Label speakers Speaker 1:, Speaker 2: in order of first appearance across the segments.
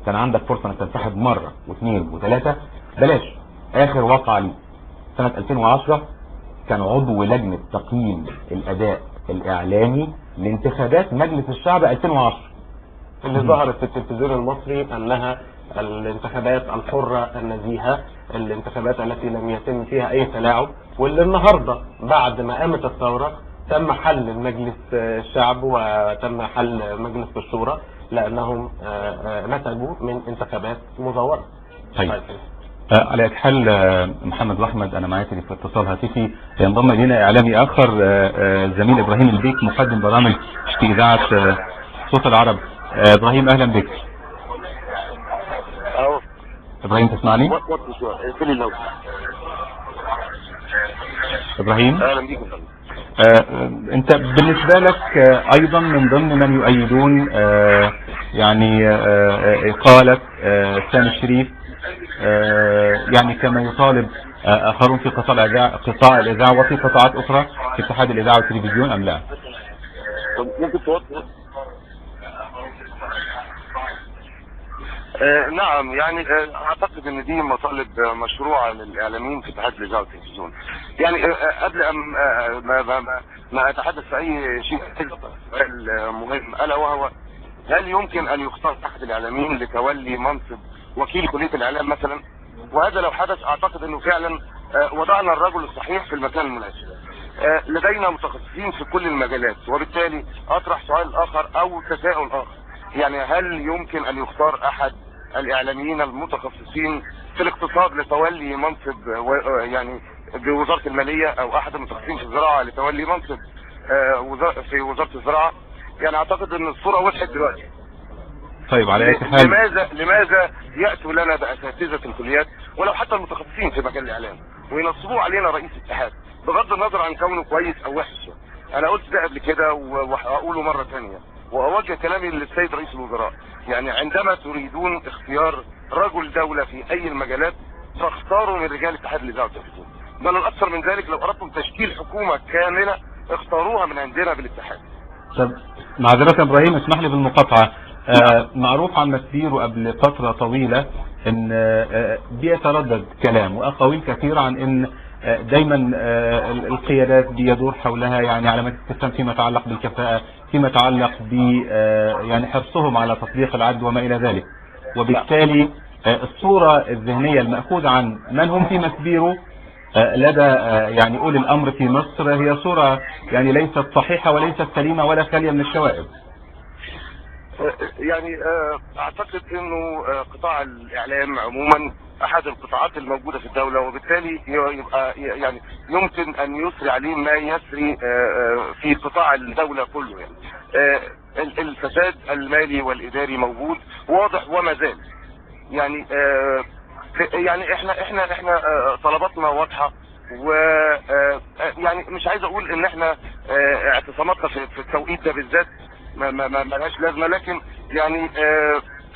Speaker 1: كان عندك فرصة انك تنسحب مرة واثنين وثلاثة، بلاش. اخر واقعة لي سنة 2010 كان عضو لجنة تقييم الاداء الاعلامي لانتخابات مجلس الشعب 2010
Speaker 2: اللي ظهرت في التلفزيون المصري انها الانتخابات الحرة النزيهة، الانتخابات التي لم يتم فيها اي تلاعب، واللي النهاردة بعد ما قامت الثورة تم حل المجلس الشعب وتم حل مجلس الشورى لانهم نتجوا من انتخابات مزورة.
Speaker 1: طيب. على أي حال محمد واحمد، انا معايا في اتصال هاتفي ينضم الينا اعلامي اخر، الزميل ابراهيم البيك، مقدم برامج في اذاعة صوت العرب. ابراهيم اهلا بك. ابراهيم تسمعني؟ ابراهيم
Speaker 3: اهلا بيك.
Speaker 1: انت بالنسبة لك ايضا من ضمن من يؤيدون يعني اقاله سامي الشريف، يعني كما يطالب اخرون في قطاع الاذاعة وفي قطاعات اخرى في اتحاد الاذاعة والتلفزيون، ام لا؟
Speaker 3: ممكن توضح؟ نعم، يعني اعتقد ان دي مطالب مشروعه للاعلاميين في اتحاد الاذاعة والتلفزيون. يعني قبل ان ما اتحدث في اي شيء سؤال مهم، الا وهو هل يمكن ان يختار احد الاعلاميين لتولي منصب وكيل كليه الاعلام مثلا؟ وهذا لو حدث اعتقد انه فعلا وضعنا الرجل الصحيح في المكان المناسب. لدينا متخصصين في كل المجالات، وبالتالي اطرح سؤال اخر او تساؤل اخر، يعني هل يمكن ان يختار احد الاعلاميين المتخصصين في الاقتصاد لتولي منصب يعني بوزارة المالية، او احد المتخصصين في الزراعة لتولي منصب في وزارة الزراعة؟ يعني اعتقد ان الصورة وضحت دلوقتي.
Speaker 1: طيب على اي حال،
Speaker 3: لماذا ياتوا لنا باساتذه الكليات ولو حتى المتخصصين في مجال الاعلام وينصبوه علينا رئيس اتحاد بغض النظر عن كونه كويس او وحش؟ انا قلت ده قبل كده وهقوله مرة ثانية، واوجه كلامي للسيد رئيس الوزراء، يعني عندما تريدون اختيار رجل دولة في اي المجالات فاختاروا من رجال اتحاد الاذاعة والتلفزيون، بل الاكثر من ذلك لو اردتم تشكيل حكومة كاملة اختاروها من عندنا بالاتحاد.
Speaker 1: طب معذرة ابراهيم، اسمح لي بالمقاطعه. معروف عن مسبيرو قبل فترة طويلة ان بيتردد كلام واقاويل كثيرة عن ان دايما القيادات بيدور حولها يعني علامات استفهام فيما يتعلق بالكفاءة، فيما يتعلق ب يعني حرصهم على تطبيق العدل وما الى ذلك، وبالتالي الصورة الذهنية المأخوذة عن من هم في مسبيرو لدى يعني أولي الأمر في مصر هي صورة يعني ليست صحيحة وليست سليمة ولا خالية من الشوائب.
Speaker 3: يعني اعتقد انه قطاع الاعلام عموما احد القطاعات الموجودة في الدولة، وبالتالي يبقى يعني يمكن ان يسري عليه ما يسري في قطاع الدولة كله. يعني الفساد المالي والاداري موجود واضح وما زال. يعني يعني احنا طلباتنا واضحة، و يعني مش عايز اقول ان احنا اعتصاماتنا في التوقيت ده بالذات ما ما ما لهاش لازمه، لكن يعني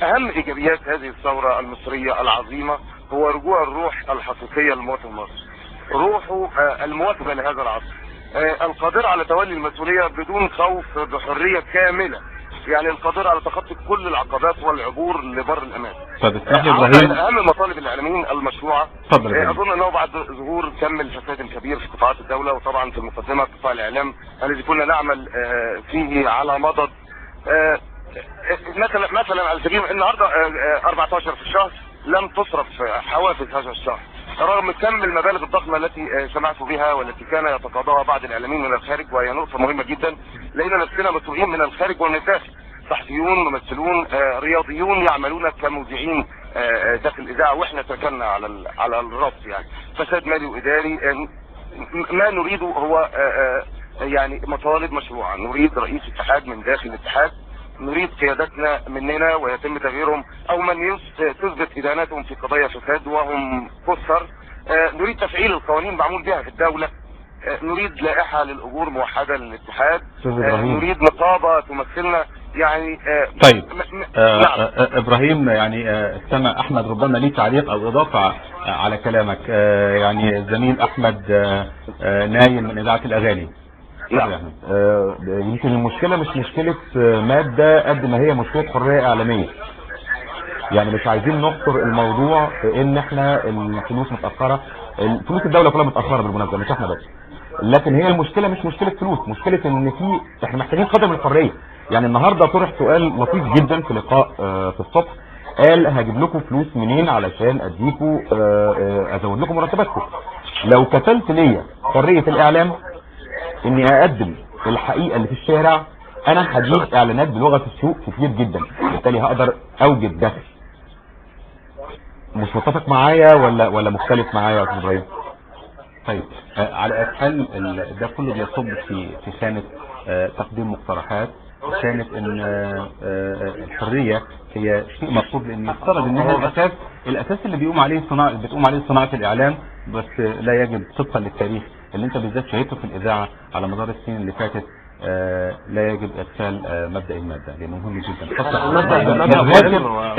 Speaker 3: اهم ايجابيات هذه الثورة المصرية العظيمة هو رجوع الروح الحقيقية للمواطن المصري، روحه المواكبه لهذا العصر، القادره على تولي المسؤولية بدون خوف، بحرية كاملة، يعني القادره على تخطي كل العقبات والعبور لبر الامان.
Speaker 1: طب اسمح لي ابراهيم،
Speaker 3: اهم مطالب الاعلاميين المشروعة،
Speaker 1: اتفضل.
Speaker 3: اظن انه بعد ظهور كم الفساد الكبير في قطاعات الدولة، وطبعا في المقدمة قطاع الاعلام الذي كنا نعمل فيه على مضض، مثلا على سبيل النهارده 14 في الشهر لم تصرف حوافز هذا الشهر، رغم كم المبالغ الضخمة التي سمعت بها والتي كان يتقاضاها بعض الاعلاميين من الخارج، وهي نقطة مهمة جدا لان نفسنا مسؤولين من الخارج ومن الداخل، صحفيون، ممثلون، رياضيون يعملون كمذيعين داخل الاذاعة، واحنا تركنا على الرف. يعني فساد مالي واداري، ما نريده هو يعني مطالب مشروعه، نريد رئيس اتحاد من داخل الاتحاد، نريد قيادتنا مننا ويتم تغييرهم او من تثبت ادانتهم في قضايا فساد وهم قصر، نريد تفعيل القوانين معمول بها في الدولة، نريد لائحة للاجور موحدة للاتحاد، نريد نقابة تمثلنا. يعني
Speaker 1: طيب نعم. ابراهيم، يعني استمع احمد ربما ليه تعليق او اضافه على كلامك. يعني الزميل احمد نايل من اذاعة الاغاني.
Speaker 3: نعم.
Speaker 4: يمكن المشكلة مش مشكلة مادة قد ما هي مشكلة حرية اعلامية. يعني مش عايزين نحصر الموضوع في ان احنا الفلوس متاخرة، الفلوس الدولة كلها متاخرة بالمناسبة مش احنا بس، لكن هي المشكلة مش مشكلة فلوس، مشكلة ان في احنا محتاجين قدر من الحرية. يعني النهارده طرح سؤال لطيف جدا في لقاء في الصبح، قال هجيب لكم فلوس منين علشان اديكم ازود لكم مرتباتكم؟ لو كفلت ليا حرية الاعلام اني اقدم الحقيقة اللي في الشارع، انا هجيب اعلانات بلغه السوق كتير جدا، بالتالي هقدر اوجد دخل. مش متفق معايا ولا مختلف معايا يا استاذ ابراهيم؟
Speaker 1: طيب على الاقل ده كله بيصب في خانه تقديم مقترحات، خانه ان الحرية هي شيء مطلوب، لان يفترض انها الاساس اللي بيقوم عليه بتقوم عليه صناعة الاعلام، بس لا يجب طبقا للتاريخ اللي انت بالذات شاهدته في الاذاعة على مدار السنين اللي فاتت، لا يجب ادخال مبدا المادة لانه مهم جدا، خاصة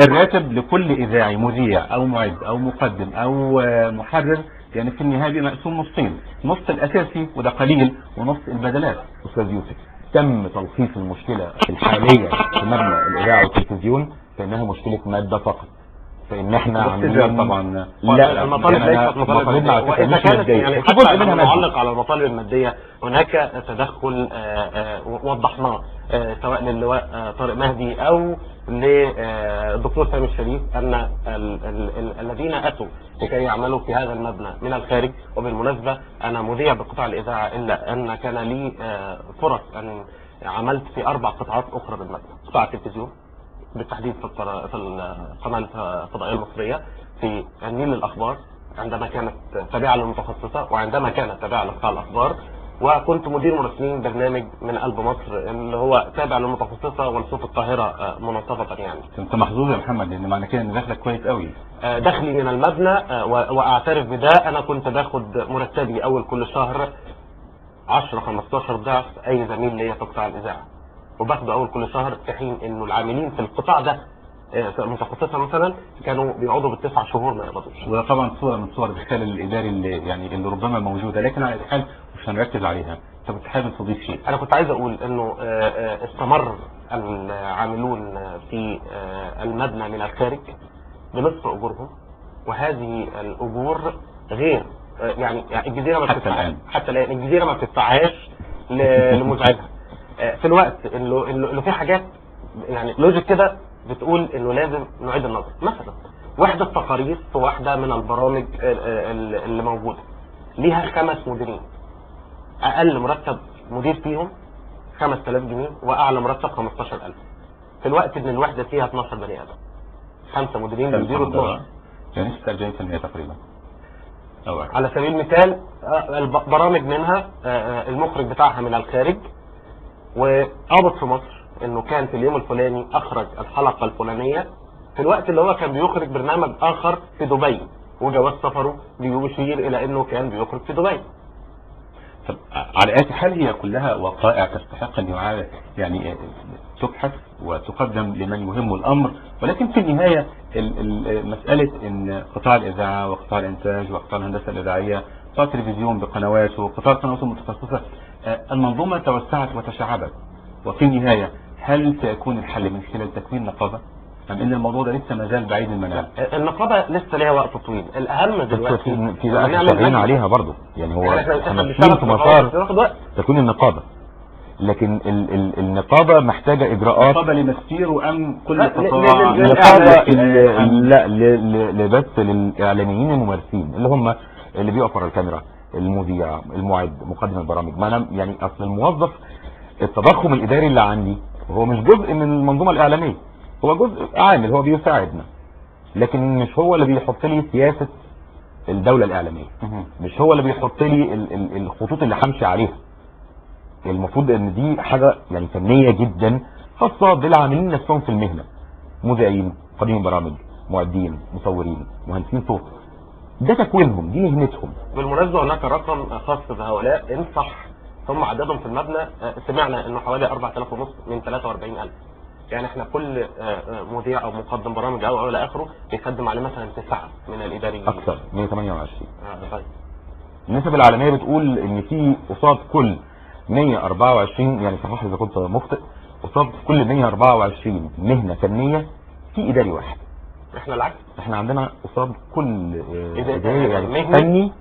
Speaker 1: الراتب لكل اذاعي مذيع او معد او مقدم او محرر، يعني في النهاية بيبقى مقسوم نصين، نص الاساسي وده قليل ونص البدلات.
Speaker 4: استاذ يوسف، تم تلخيص المشكلة الحالية في مبنى الاذاعة والتلفزيون فانها مشكلة مادة فقط، فان احنا عاملين
Speaker 1: طبعا
Speaker 4: لا
Speaker 2: المطالب ليست مطالب، واذا كانت يعني حتى نعلق على المطالب المادية هناك تدخل وضحناه سواء للواء طارق مهدي او للدكتور سامي الشريف ان الذين اتوا لكي يعملوا في هذا المبنى من الخارج، وبالمناسبة انا مذيع بقطاع الاذاعة الا ان كان لي فرص ان عملت في 4 قطاعات اخرى بالمبنى، قطاع التلفزيون بالتحديد في القناة الفضائية المصرية، في النيل الأخبار عندما كانت تابعة للمتخصصة وعندما كانت تابعة لقطاع الأخبار، وكنت مدير مراسلين برنامج من قلب مصر اللي هو تابع للمتخصصة ولصوت القاهرة مناصفة. يعني
Speaker 1: انت محظوظ يا محمد، لأن معنى كده ان دخلك كويس قوي.
Speaker 2: دخلي من المبنى وأعترف بده، أنا كنت باخد مرتبي أول كل شهر 10 15 ضعف أي زميل ليا في قطاع الإذاعة، وباخده اول كل شهر، في حين انه العاملين في القطاع ده متخصصة مثلا كانوا بيقعدوا بال9 شهور ما يقبضوش.
Speaker 1: وده طبعا صوره من صور الخلل الاداري اللي يعني اللي ربما موجودة، لكن على الحال مش هنركز عليها. انت كنت حابب تضيف شيء؟
Speaker 2: انا كنت عايز اقول انه استمر العاملون في المبنى من الخارج بنصف اجورهم، وهذه الاجور غير يعني الجزيرة ما بتدفعهاش حتى الان، الجزيرة ما بتدفعهاش لمذيعينها في الوقت اللي في حاجات يعني logic كده بتقول انه لازم نعيد النظر. مثلا وحده تقارير في واحدة من البرامج اللي موجودة ليها 5 مديرين، اقل مرتب مدير فيهم 5000 جنيه واعلى مرتب 15000، في الوقت ان الوحدة فيها 12 بني ادم، 5 مديرين بيديروا 12،
Speaker 1: يعني 46% تقريبا.
Speaker 2: على سبيل المثال برامج منها المخرج بتاعها من الخارج وقابض في مصر انه كان في اليوم الفلاني اخرج الحلقة الفلانية، في الوقت اللي هو كان بيخرج برنامج اخر في دبي، وجواز سفره بيشير الى انه كان بيخرج في دبي.
Speaker 1: طب على اي حال هي كلها وقائع تستحق ان يعاد يعني تبحث وتقدم لمن يهمه الامر، ولكن في النهاية مسالة ان قطاع الاذاعة وقطاع الانتاج وقطاع الهندسة الاذاعية، قطاع التلفزيون بقنواته وقطاع القنوات المتخصصة، المنظومة توسعت وتشعبت، وفي النهاية هل سيكون الحل من خلال تكوين نقابة أم إن الموضوع ده لسه ما زال بعيد المنال؟
Speaker 2: النقابة لسه ليها وقت طويل. الأهم دلوقتي
Speaker 4: في شغالين عليها برضه، يعني هو احنا ماشيين في مسار تكوين النقابة، لكن النقابة محتاجة إجراءات.
Speaker 1: نقابة لمسير أم كل قطاع؟
Speaker 4: النقابة لا بس للإعلاميين الممارسين اللي هم اللي بيقف ورا الكاميرا، المذيع، المعد، مقدم البرامج. ما انا يعني اصل الموظف التضخم الاداري اللي عندي هو مش جزء من المنظومة الاعلامية، هو جزء عامل، هو بيساعدنا، لكن مش هو اللي بيحط لي سياسة الدولة الاعلامية، مش هو اللي بيحط لي الخطوط اللي همشي عليها. المفروض ان دي حاجة يعني فنية جدا خاصة بالعاملين نفسهم في المهنة، مذيعين، مقدمين برامج، معدين، مصورين، مهندسين صوت، ده تكوينهم، دي مهنتهم.
Speaker 2: بالمناسبة هناك رقم خاص بهؤلاء ان صح هم عددهم في المبنى سمعنا انه حوالي 4500 من 43000، يعني احنا كل مذيع او مقدم برامج او الى اخره بيخدم عليه مثلا 9 من الاداريين،
Speaker 4: اكثر 128.
Speaker 2: طيب
Speaker 4: النسب العالمية بتقول ان في قصاد كل 124، يعني صحيح اذا كنت مخطئ، قصاد كل 124 مهنة فنية في اداري واحد.
Speaker 2: احنا العكس،
Speaker 4: احنا عندنا قصاد كل اداري يعني فني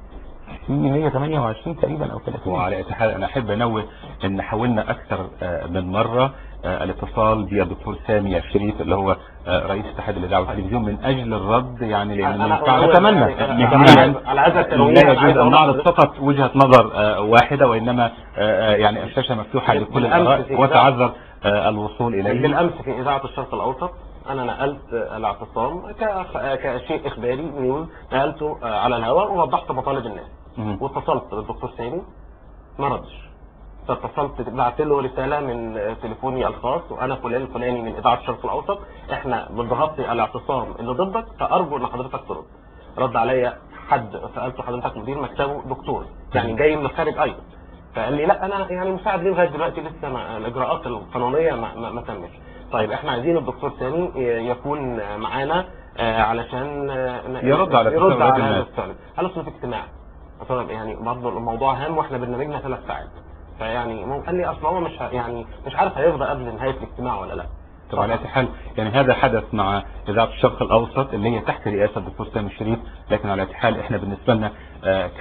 Speaker 4: في 128 تقريبا او 30.
Speaker 1: وعلى اتحاد انا احب انوه ان حاولنا اكثر من مرة الاتصال بالدكتور سامي الشريف اللي هو رئيس اتحاد الاذاعة والتلفزيون من اجل الرد، يعني لان
Speaker 4: نتمنى
Speaker 2: على هذا التنويه
Speaker 1: لا يجوز ان نعرض فقط وجهه نظر واحدة، وانما يعني الشاشة مفتوحة لكل الاراء وتعذر الوصول اليه.
Speaker 2: بالامس في اذاعة الشرق الاوسط انا نقلت الاعتصام كشيء اخباري news، نقلته على الهواء ووضحت مطالب الناس. واتصلت بالدكتور سامي ما ردش، فاتصلت بعت له رسالة من تليفوني الخاص، وانا فلان الفلاني من اذاعة الشرق الاوسط، احنا بنغطي الاعتصام اللي ضدك، فارجو ان حضرتك ترد. رد عليا حد، سالته حضرتك مدير مكتبه دكتور يعني جاي من الخارج ايضا، فقال لي لا انا يعني مساعد ليه لغاية دلوقتي لسه ما الاجراءات القانونية ما تمتش. طيب احنا عايزين الدكتور سامي يكون معانا علشان
Speaker 1: يرد على
Speaker 2: هذا السؤال. قال اصل في اجتماع، يعني برضه الموضوع هام واحنا برنامجنا 3 ساعات، فيعني قال لي اصل هو مش يعني مش عارف هيفضى قبل نهاية الاجتماع ولا لا.
Speaker 1: طبعا على اي حال يعني هذا حدث مع اذاعة الشرق الاوسط اللي هي تحت رئاسة الدكتور سامي الشريف، لكن على اي حال احنا بالنسبة لنا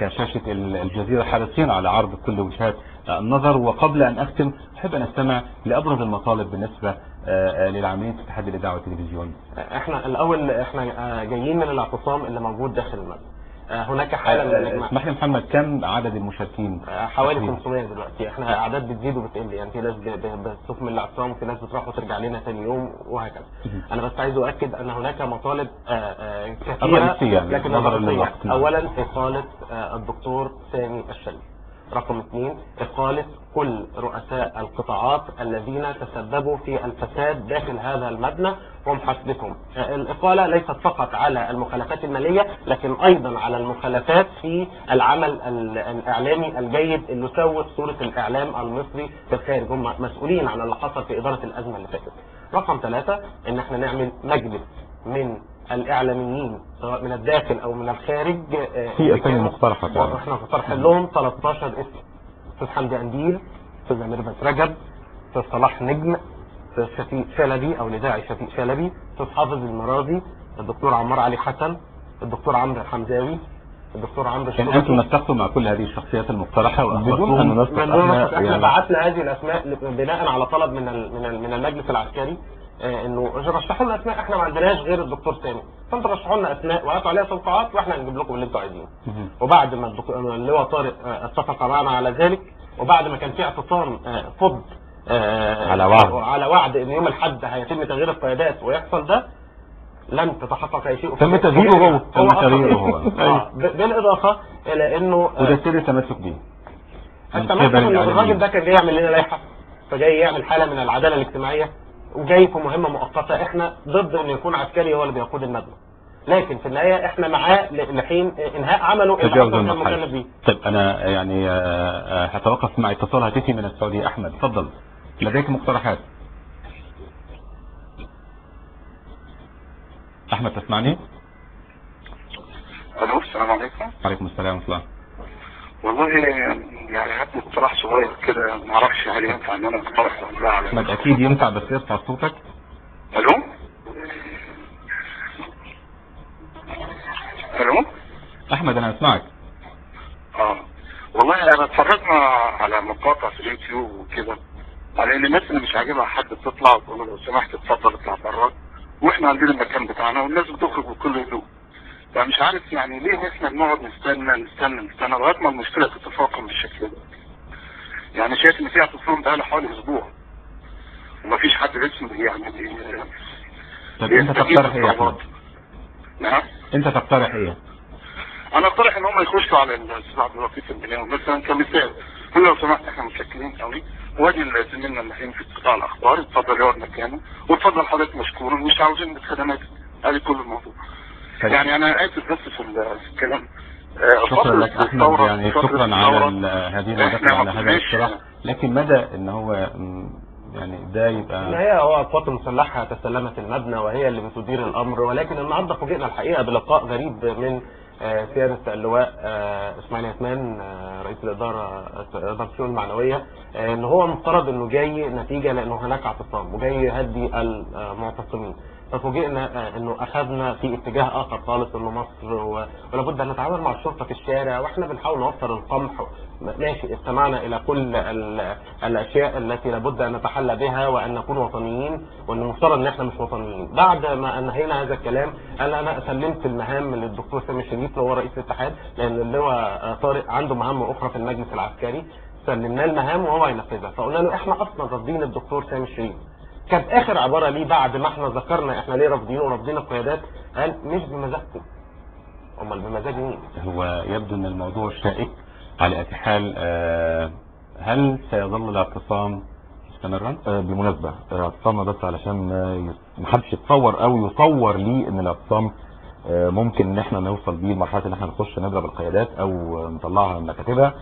Speaker 1: كشاشه الجزيرة حريصين على عرض كل وجهات النظر. وقبل ان اختم احب ان استمع لابرز المطالب بالنسبة للعاملين في اتحاد الاذاعة والتلفزيون.
Speaker 2: احنا الاول احنا جايين من الاعتصام اللي موجود داخل المبنى. هناك حاله من الاجماع.
Speaker 1: اسمح لي محمد، كم عدد المشاركين؟
Speaker 2: حوالي 500 دلوقتي. احنا اعداد بتزيد وبتقل، يعني في ناس بتستكمل الاعتصام وفي ناس بتروح وترجع لنا ثاني يوم وهكذا. انا بس عايز اؤكد ان هناك مطالب كثيرة لكن الرئيسية اولا اقاله الدكتور سامي الشريف، رقم 2 إقالة كل رؤساء القطاعات الذين تسببوا في الفساد داخل هذا المبنى ومحاسبتهم. الإقالة ليست فقط على المخالفات المالية، لكن أيضا على المخالفات في العمل الإعلامي الجيد اللي سوت صورة الإعلام المصري في الخارج، هم مسؤولين عن اللي حصل في إدارة الأزمة اللي فاتت. رقم 3 إن احنا نعمل مجلس من الإعلاميين سواء من الداخل أو من الخارج.
Speaker 4: في أسامي مقترحة،
Speaker 2: احنا طرحين لهم 13 اسم: أستاذ حمدي قنديل، أستاذ ميرفت رجب، أستاذ صلاح نجم، أستاذ شفيق شلبي أو الإذاعي شفيق شلبي، أستاذ حافظ المرازي، الدكتور عمار علي حسن، الدكتور عمرو الحمزاوي، الدكتور عمرو الشرطي.
Speaker 1: يعني أنتم نسقتوا مع كل هذه الشخصيات المقترحة
Speaker 4: بدون أن ننسق؟
Speaker 2: احنا بعتنا هذه الأسماء بناء على طلب من المجلس العسكري، انه رشحوا لنا اسماء، احنا ما عندناش غير الدكتور سامي، فانتوا رشحوا لنا اسماء وهاتوا عليها توقعات واحنا هنجيب لكم اللي انتوا عايزينه. وبعد ما اللواء طارق اتفق معنا على ذلك، وبعد ما كان في اعتصام فض على وعد ان يوم الاحد هيتم تغيير القيادات ويحصل ده، لم تتحقق اي شيء.
Speaker 4: تم تغييره هو،
Speaker 1: تم تغييره هو.
Speaker 2: بالاضافة الى انه
Speaker 1: وده سر التمسك بيه.
Speaker 2: التمسك ان الراجل ده كان جاي يعمل لنا لائحة، فجاي يعمل حاله من العدالة الاجتماعية، وجاي في مهمة مؤقتة. احنا ضد ان يكون عسكري هو اللي بيقود المبنى، لكن في النهاية احنا معاه لحين انهاء عمله
Speaker 1: اللي كان مكلف بيه. طيب انا يعني هتوقف مع اتصال هاتفي من السعودية. احمد تفضل، لديك مقترحات؟ احمد تسمعني؟
Speaker 5: الو السلام عليكم.
Speaker 1: وعليكم السلام ورحمة الله.
Speaker 5: والله يعني هات مقترح صغير كده، ما اعرفش هل ينفع ان انا اقترح ولا لا.
Speaker 1: احمد اكيد ينفع، بس ارفع صوتك.
Speaker 5: الو الو
Speaker 1: احمد انا اسمعك.
Speaker 5: والله انا اتفرجنا على مقاطع في اليوتيوب وكده، على ان الناس اللي مش عاجبها حد بتطلع وتقول له لو سمحت اتفضل اطلع بره، واحنا عندنا المكان بتاعنا والناس بتخرج بكل هدوء. فمش عارف يعني ليه احنا بنقعد نستنى نستنى نستنى لغاية ما المشكلة تتفاقم بالشكل ده. يعني شايف ان في اعتصام بقاله حوالي اسبوع ومفيش حد بيسمع يعني.
Speaker 1: طب انت تقترح ايه يا احمد؟
Speaker 5: نعم؟
Speaker 1: انت تقترح ايه؟
Speaker 5: انا اقترح ان هم يخشوا على الاستاذ عبد اللطيف البناوي مثلا كمثال، قول لو سمحت احنا متشكرين قوي، وادي زميلنا اللي في قطاع الاخبار اتفضل يقعد مكانه، واتفضل حضرتك مشكور، مش عاوزين خدمات. ادي كل الموضوع. يعني انا اسف بس في الكلام.
Speaker 1: شكرا لك احمد، يعني شكرا على هذه المداخلة على هذا الاقتراح، لكن مدى ان هو يعني ده يبقى
Speaker 2: النهاية هو القوات المسلحة تسلمت المبنى وهي اللي بتدير الامر. ولكن النهارده فوجئنا الحقيقة بلقاء غريب من سيادة اللواء اسماعيل عثمان رئيس الادارة ادارة الشؤون المعنوية، ان هو مفترض انه جاي نتيجة لانه هناك اعتصام وجاي يهدي المعتصمين. ففوجئنا انه اخذنا في اتجاه اخر خالص، انه مصر ولابد ان نتعامل مع الشرطة في الشارع واحنا بنحاول نوفر القمح. ماشي، استمعنا الى كل الاشياء التي لابد ان نتحلى بها وان نكون وطنيين، وان المفترض ان احنا مش وطنيين. بعد ما انهينا هذا الكلام انا سلمت المهام للدكتور سامي الشريف اللي هو رئيس الاتحاد، لان اللواء طارق عنده مهام اخرى في المجلس العسكري، سلمناه المهام وهو هينفذها. فقلنا له احنا اصلا رافضين الدكتور سامي الشريف. كانت اخر عبارة ليه بعد ما احنا ذكرنا احنا ليه رافضينه ورافضين القيادات، قال مش بمزاجكم. امال بمزاج مين؟
Speaker 1: هو يبدو ان الموضوع شائك. على اي حال، هل سيظل الاعتصام مستمرا؟
Speaker 4: بالمناسبة اعتصامنا بس علشان ما حدش يتصور او يصور ليه ان الاعتصام ممكن ان احنا نوصل بيه لمرحلة ان احنا نخش نضرب القيادات او نطلعها من مكاتبها.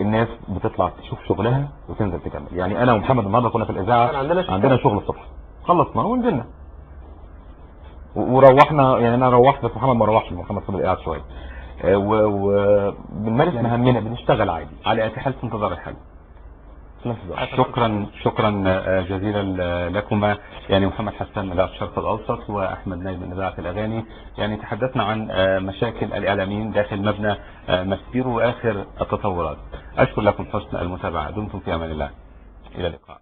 Speaker 4: الناس بتطلع تشوف شغلها وتنزل تكمل. يعني انا ومحمد النهارده كنا في الاذاعة، عندنا شغل الصبح، خلصنا ونزلنا وروحنا. يعني انا روحت بس محمد ما روحش، محمد فضل قاعد شوية، وبنمارس مهمنا، بنشتغل عادي.
Speaker 1: على اي حال في انتظار الحل. شكرا جزيلا لكما، يعني محمد حسان من اذاعة الشرق الاوسط واحمد نايم من اذاعة الاغاني. يعني تحدثنا عن مشاكل الاعلاميين داخل مبنى ماسبيرو واخر التطورات. اشكر لكم حسن المتابعة، دمتم في امان الله، الى اللقاء.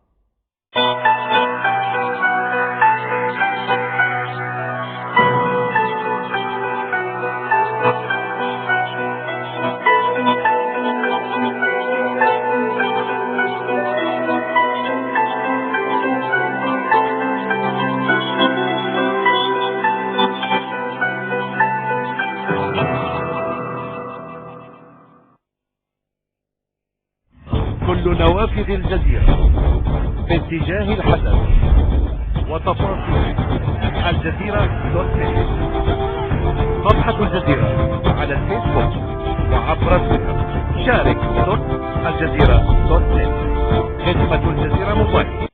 Speaker 6: كل نوافذ الجزيرة في اتجاه الحدث وتفاصيل الجزيرة dot net، صفحة الجزيرة على الفيسبوك وعبر تويتر. شارك dot الجزيرة dot net، خدمة الجزيرة موبايل.